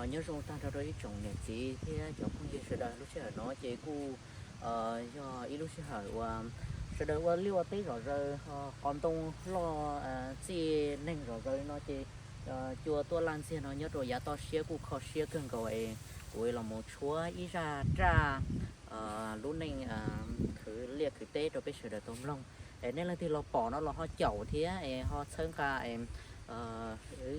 Nyob zoo tag nrho rau ib tsoom niam txiv thiab cov phooj ywg sawv daws. Lub sij hawm no ces kuj yog ib lub sij hawm uas sawv daws ua liaj ua teb zom zaws, qos ntoo loj, txij neeg zom zaws li no ces cua tuaj laj ntxiag no nyob rau yav toj siab kuj kho siab kawg nkaus es kuv los mus tshuab ib zaj raj lub neej khwv liaj khwv teb rau peb sawv daws tau mloog. Es nej leej twg los pom no los ho caum thiab es ho txhawb nqa ib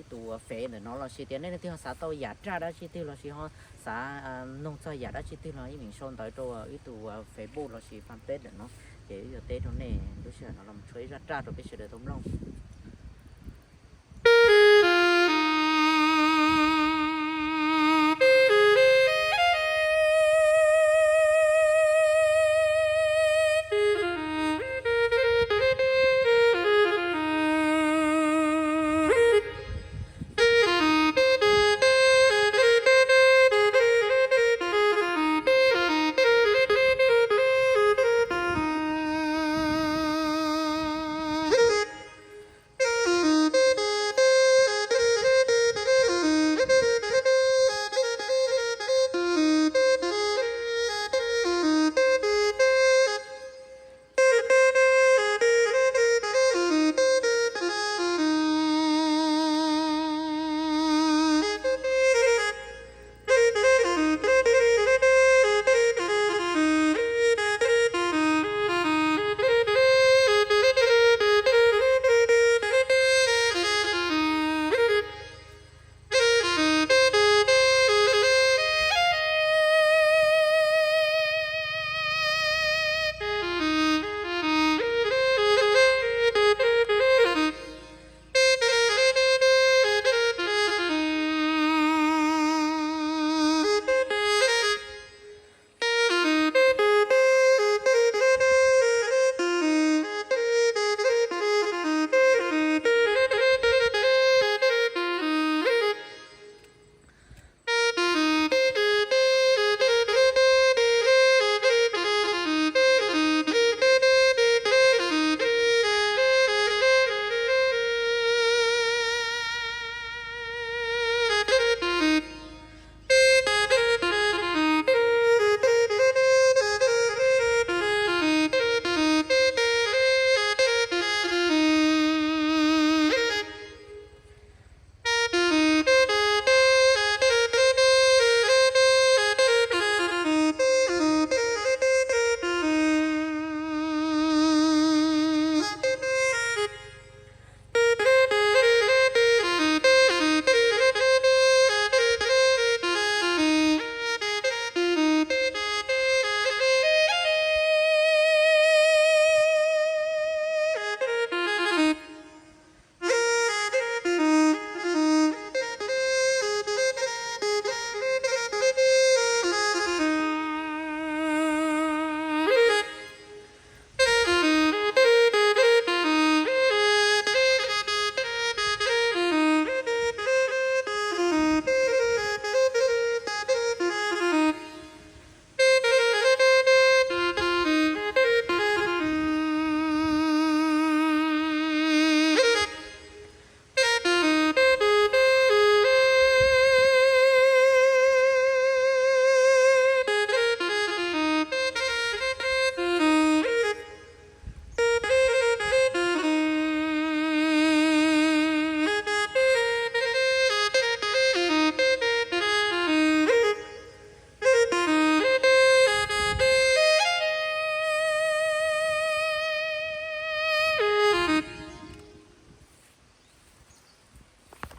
tus fev ntawm no lossis tias nej leej twg ho xav tau yam raj dab tsi twg lossis ho xav noog txog yam dab tsi twg los yeej meem sau ntawv rau ib tus Facebook lossis fanpage ntawm no, ces wb yuav teb rau nej. Lub sij hawm no los tshuab ib zaj raj rau peb sawv daws tau mloog.